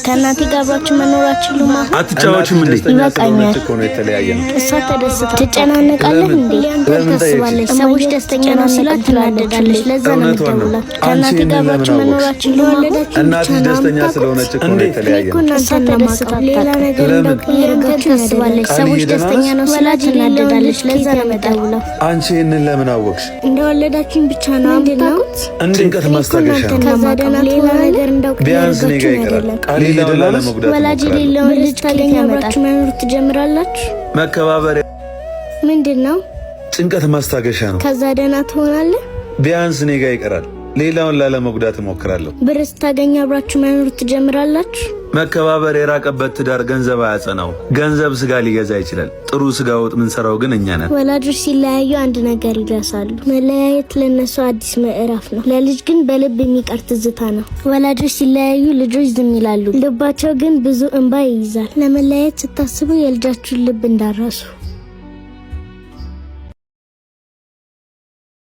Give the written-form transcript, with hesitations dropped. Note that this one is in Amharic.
ከእናቴ ጋር አብራችሁ መኖር አትችሉም አሁን? አትጫወችም እንዴ? ደስተኛ ይበቃኛል። ስለሆነች እኮ ነው የተለያየ ነው። እሷ ተደስታ ትጨናነቃለህ እንዴ? ለምን ታስባለች። ሰዎች ደስተኛ ነው ሲሏት ትናደዳለች። ለዛ ነው እውነቷን ነው። የምትደውለው። አንቺ ከእናቴ ጋር ይህንን ለምን አብራችሁ መኖር አወቅሽ? አትችሉም አሁን? እናትሽ ደስተኛ ስለሆነች እኮ ነው የተለያየ ነው። እሷ ተደስታ ሌላ ነገር ለምን? ታስባለች። ቃልዬ ሰዎች ደህና ደስተኛ ነሽ? ነው ሲሏት ትናደዳለች። ለዛ ነው የምትደውለው። አንቺ ይህንን ለምን አወቅሽ? እንደወለዳችሁኝ ብቻ ነው የምታውቁት? ጭንቀት ማስታገሻ ነው። ከዛ ደህና ሌላ ነገር እንዳውቅ ቢያንስ እኔ ጋር ይቀራል። ሌላውን ላለመጉዳት ወላጅ እሞክራለሁ። የሌለውን ልጅ ታገኝ አብራችሁ መኖር ትጀምራላችሁ። መከባበር ምንድን ነው? ጭንቀት ማስታገሻ ነው። ከዛ ደህና ትሆናለህ። ቢያንስ እኔ ጋር ይቀራል። ሌላውን ላለመጉዳት እሞክራለሁ። ብር ስታገኝ አብራችሁ መኖር ትጀምራላችሁ። መከባበር የራቀበት ትዳር ገንዘብ አያጸናው። ገንዘብ ስጋ ሊገዛ ይችላል። ጥሩ ስጋ ወጥ ምንሰራው ግን እኛ ነን። ወላጆች ሲለያዩ አንድ ነገር ይረሳሉ። መለያየት ለነሱ አዲስ ምዕራፍ ነው፣ ለልጅ ግን በልብ የሚቀር ትዝታ ነው። ወላጆች ሲለያዩ ልጆች ዝም ይላሉ፣ ልባቸው ግን ብዙ እንባ ይይዛል። ለመለያየት ስታስቡ የልጃችሁን ልብ እንዳረሱ።